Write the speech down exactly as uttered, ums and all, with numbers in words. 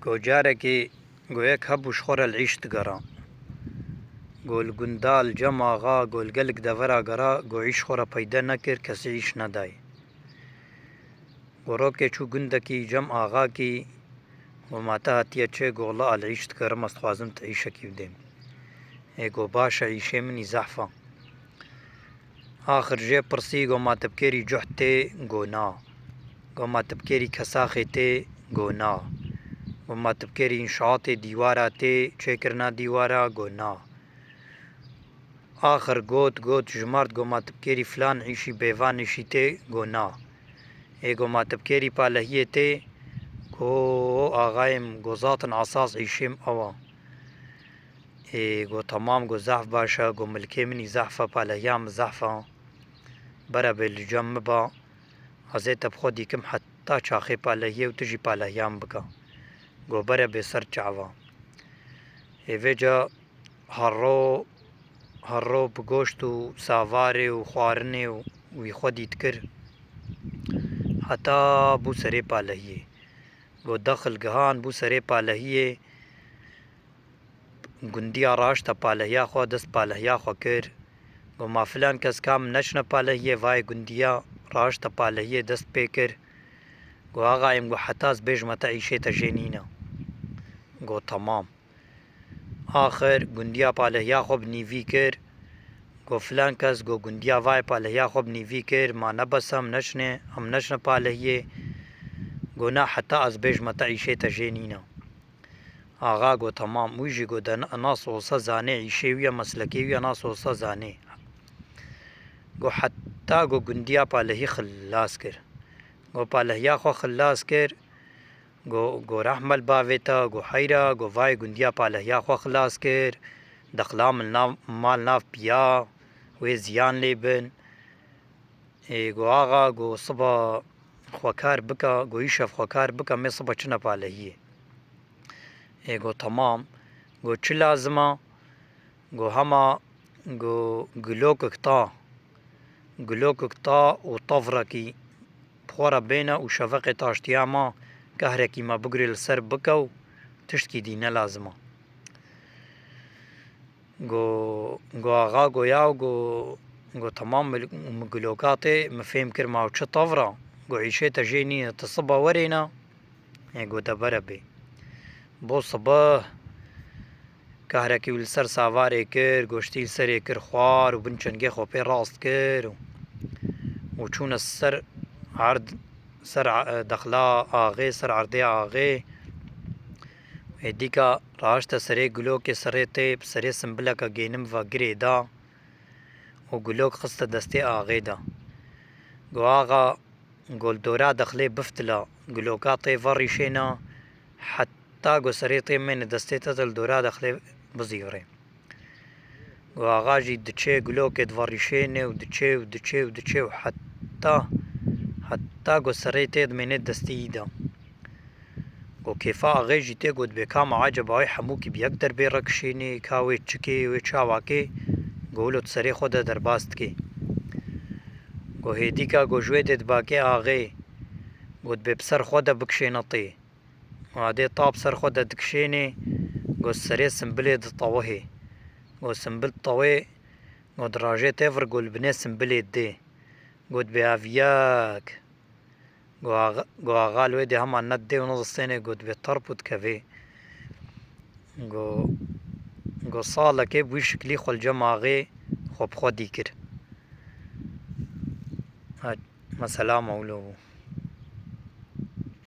Go carekê go yek hebû ji xwe re li îş digera. Go li gunda li cem axa go li gelek devera gera go îş xwe re peyde nekir, kesî îş nedayê. Go rokê çû gundekî cem axakî, go ma te hatiye çi? Go wela li îş digerim, ez dixwazim tu îşekî bidêm. Ê go baş e, îşê min î zehf e. Axir jê pirsî, go ma tu bi kêrî cuh tê? Go na. Go ma tu bi kêrî kesaxê tê? Go na. Go ma tu bi kêrî înşaatê dîwara tê, çêkirina dîwara? Go na. Axir got, got, jimart, go ma tu bi kêrî filan îşî bêvan îşî tê? Go na. Ê go ma tu bi kêrî palehiyê tê? Go axayê min, go zaten esas îşê min ew e. Ê go temam, go zehf baş e, go milkê min î zehf e, palehiya min zehf e. Bere bê li cem min ba. Ez ê te bi xwe dîkim heta çaxê palehiyê û tu jî palehiya min bike. Go bere bê ser çava. Ê vêca herro, herro bi goşt û savarê û xwarinê û wî xwe dît kir. Heta bû serê palehiyê. Go dexil gihan bû serê palehiyê. Gundiya raşte palehiya xwe, dest palehiya xwe kir. Go ma filan kes kam neçine palehiyê, vayê gundiya raşte palehiyê dest pê kir. Go axayê min, go heta ez bêjime te îşê te jê nîne. Go temam. Axir gundiya palehiya xwe bi nîvî kir. Go filan kes, go gundiya vayê palehiya xwe bi nîvî kir, ma ne bes em neçine, em neçine palehiyê. Go na, heta ez bêjime te îşê te jê nîne. Axa go temam, wî jî go de nas olsa zanê, îşê wî ye, meslekê wî ye, nas olsa zanê. Go heta go gundiya palehî xilas kir. Go palehiya xwe xilas kir. Go, go rehme li bavê te, go heyra, go vayê gundiya palehiya xwe xilas kir. Dexla min nav, mal nav piya, wê ziyan lê bin. Ê go axa, go siba xwe kar bike, go îşev xwe kar bike, mê siba çine palehiyê. Ê go temam. Go çi lazim e? Go hema, go gilokek ta, gilokek ta û tevrekî bi xwe re bêne û şeveqê taştiya me, kehrekî me bigirê li ser bike û tiştkî dî ne lazim e. Go, go axa go yaw, go, go temam, min, min giloka tê, min fêm kir ma çi tevra, go îşê te jê nîne, tu siba werêne. Ê go de bere bê. Bo sibih, kahrekî wî li ser savarê kir, goştî li serê kir xwar û bin çengê xwe pê rast kir û, û çûne ser erd, ser e-, dexla axê, ser erdê axê. Ê dîka raşte serê gulokê, serê tê, bi serê simbileke gênim ve girê da û gulok xiste destê axê de. Go axa, go li dora dexlê biftila, guloka tê verîşêna, heta go serê tê mêne destê te de li dora dexlê bizîvirê. Go axa jî diçê gulokê diverîşêne û diçê û diçê û diçê û heta, heta go serê tê dimêne destê yî de. Go kêfa axê jî tê, go dibê ka ma eceba wê hemûkî bi yek derbê re kişênê, ka wê çikê, wê çawakê, go wilo di serê xwe de derbas dikê. Go hêdîka go ji wê dê dibakê axê, go dibê bi ser xwe de bikişêne tê. Go adê ta bi ser xwe de dikişênê, go serê simbilê ditewihê. Go simbil tewê, go dirajê tê vir, go li binê simbilê dê. Go dibê ev yek. Go axa, go axa li wê dê hema ne didê û ne distênê, go dibê terp û dikevê. Go, go salekê bi wî şiklî xwe li cem axê xwe bi xwe dî kir. Ha, mesela me wilo bû.